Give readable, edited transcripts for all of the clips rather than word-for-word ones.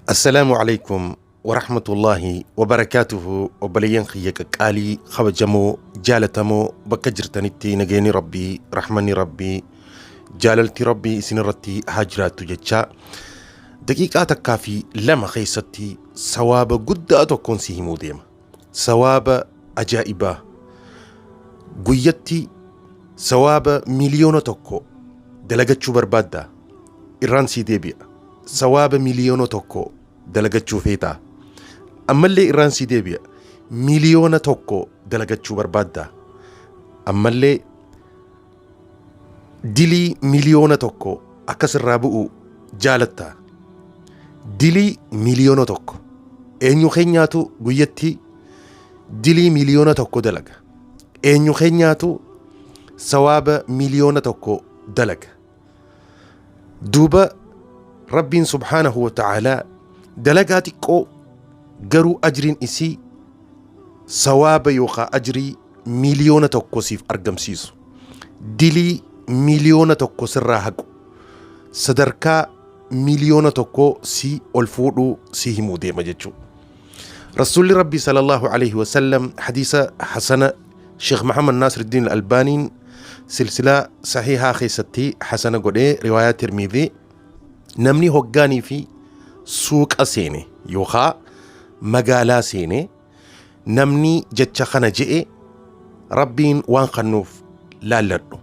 Assalaamu Aleykum Warahmatullaahi Wabarakaatuhu. Obboleeyyan kiyya qaqqaalii, kabajamoo, jaalatamoo, bakka jirtanitti nageenyi Rabbii, rahmanni Rabbii, jaalalti Rabbii isinirratti haa jiraattu jechaa, daqiiqaa takkaa fi lama keessatti sawaaba guddaa tokkoon si himuu deema. Sawaaba ajaa'ibaa, guyyatti sawaaba 1,000,000 dalagachuu barbaaddaa? Irraan sii deebi'a. Sawaaba 1,000,000 dalagachuu feetaa? Ammallee irraan sii deebi'a. 1,000,000 dalagachuu barbaaddaa? Ammallee dilii 1,000,000 akka sirraa bu'u jaalattaa? Dilii 1,000,000. Eenyu keenyaatu guyyatti dilii 1,000,000 dalaga? Eenyu keenyaatu sawaaba 1,000,000 dalaga? Duuba Rabbiin subhaanahu wa ta'aalaa dalagaa xiqqoo garuu ajriin isii sawaaba yookaa ajrii 1,000,000 siif argamsiisu, dilii 1,000,000 sirraa haqu, sadarkaa 1,000,000 si ol fuudhuu si himuu deema jechuudha. Rasuulli Rabbii sallallahu alaihi wasallam hadiisa hasana Sheekh Muhammad Naasiruddiin Albaaniin silsilaa sahihaa keessatti hasana godhee, riwaayaa Tirmidhii, namni hoggaanii fi suuqa seene yookaa magaalaa seene, namni jecha kana je'e Rabbiin waan kannuuf laalladhu.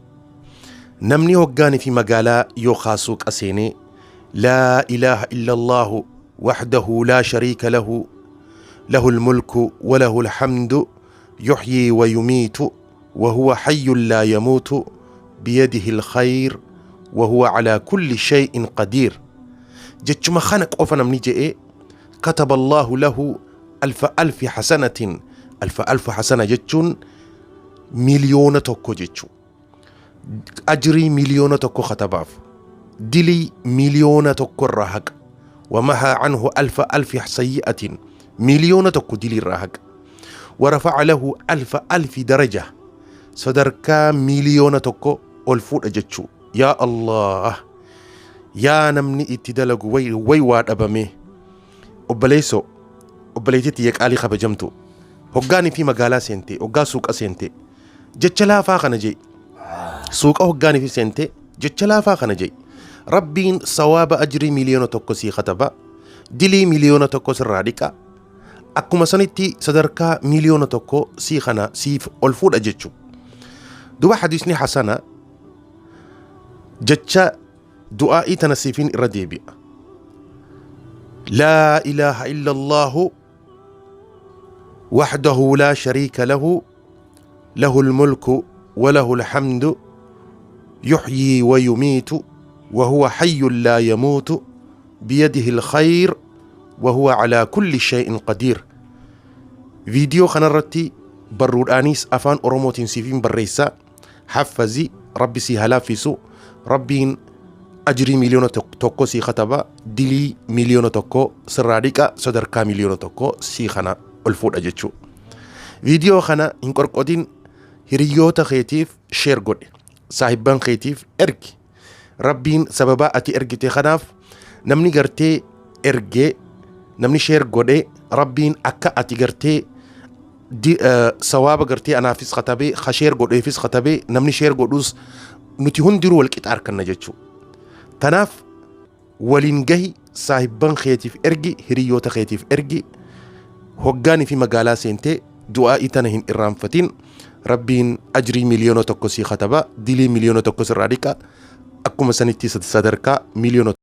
Namni hoggaanii fi magaalaa yookaa suuqa seene, laa ilaaha illallaahu wahdahu laa shariika lahu, lahul mulku wa lahul hamdu, yuhyii wa yumiitu, wa huwa hayyun laa yamuutu, biyadihi alkhayr, wa huwa alaa kulli shay'in qadiir, jechuma kana qofa namni je'e, kataba Allaahu lahu alfa alfi hasanatin. Alfa alfa hasana jechuun 1,000,000 jechuu. Ajrii 1,000,000 katabaaf, dilii 1,000,000 irraa haqa. Wamahaa anhu alfa alfi sayyi'atin, 1,000,000 dilii irraa haqa. Warafa'a lahu alfa alfi daraja, sadarkaa 1,000,000 ol fuudha jechuu. Yaa Allah, yaa namni itti dalagu way way waa dhabamee. Obboleessoo, obboleettii tiyya qaalii kabajamtu, hoggaanii fi magaalaa seente, hoggaa suuqa seente, jecha laafaa kana jee. Suuqa hoggaanii fi seente, jecha laafaa kana jee. Rabbiin sawaaba ajrii 1,000,000 sii kataba, dilii 1,000,000 sirraa dhiqa, akkuma sanitti sadarkaa 1,000,000 sii kana siif ol fuudha jechuu. Duba hadiisni hasana. Jecha du'aa'ii tana siifin irra deebi'a. Laa ilaaha illallaahu wahdahu laa shariika lahu, lahu lmulku wa lahu lhamdu, yuhyii wa yumiitu, wa huwa hayyun laa yamuutu, biyadihi lkhayr, wa huwa alaa kulli shay'in qadiir. Viidiyoo kanarratti barruudhaanis afaan Oromootiin siifin barreessa. Haffazi, Rabbi sii haa laaffisu. Rabbiin ajrii 1,000,000 sii kataba, dilii 1,000,000 sirraa dhiqa, sadarkaa 1,000,000 sii kana ol fuudha jechuu. Viidiyoo kana hin qorqodin, hiriyoota keetiif sheer godhi, saahibban keetiif ergi. Rabbiin sababaa ati ergite kanaaf, namni gartee ergee, namni sheer godhe, Rabbiin akka ati gartee sawaaba gartee anaafis katabee, ka sheer godheefis katabee, namni sheer godhus, nuti hundinuu wal qixa arkanna jechuu. Tanaaf waliin gahi, saahibban keetiif ergi, hiriyoota keetiif ergi. Hoggaanii fi magaalaa seentee du'aa'ii tana hin irraanfatin. Rabbiin ajrii 1,000,000 sii kataba, dilii 1,000,000 sirraa dhiqa, akkuma sanitti sadarkaa miliyoona